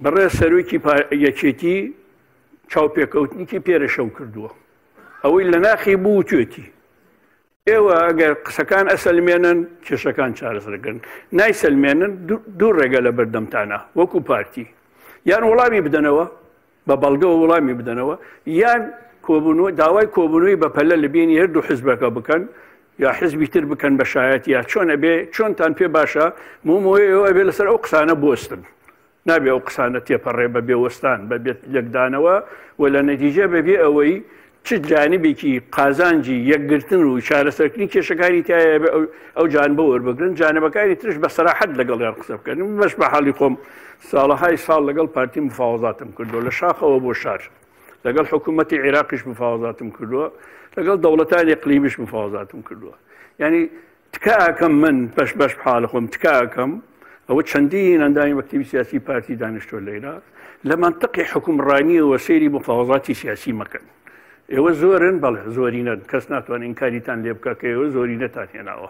بەڕێز سەرۆکی یەکێتی چاوپێکەوتنیکی پێرە شەو کردووە، ئەوەی لە ناخی بوو وتوێتی. ئێوە ئەگەر قسەکان ئەسەلمێنن کێشەکان چارەسەرکردن، نایسەلمێنن دوو ڕێگە لە بەردەمتانە وەکو پارتی، یان وەڵامی بدەنەوە بە بەڵگەوە وەڵامی بدەنەوە، یان کۆبوونەوە داوای کۆبوونەوەی بەپەلە لە بینی هەردوو حزبەکە بکەن یا حزبی تر بکەن بە شایەت، یا چۆن ئەبێ چۆنتان پێ باشە مومەوەی ئێوە ئەبێ لەسەر ئەو قسانە بوەستن. نابێ ئەو قسانە تێپەڕێ بە بێ وەستان، بە بێ لێکدانەوە و لە نەتیجە بە بێ ئەوەی چ جانبێکی قازانجی یەکگرتن و چارەسەرکردنی کێشەکانی تایە بێ ئەو جانبە وەربگرن، جانبەکانی ترش بە سەراحەت لەگەڵیان قسە بکەن. من بەش بە حاڵی خۆم ساڵەهای ساڵ لەگەڵ پارتی مفاوەزاتم کردووە، لە شاخەوە بۆ شار، لەگەڵ حکوومەتی عێراقیش مفاوەزاتم کردووە، لەگەڵ دەوڵەتانی ئیقلیمیش مفاوەزاتم کردووە. یعنی تکا ئەکەم من بەش بەش بحاڵ خۆم تکا ئەکەم ئەوە چەندین ئەندامی مەکتەبی سیاسی پارتی دانیشتووە لەیرا لە مەنتقی حوکمڕانیەوە سەیری مفاوەزاتی سیاسی مەکەن. ئێوە زۆرن، بەڵێ زۆرینەن، کەس ناتوانێت ئینکاریتان لێ بکا کە ئێوە زۆرینەتان هێناوە.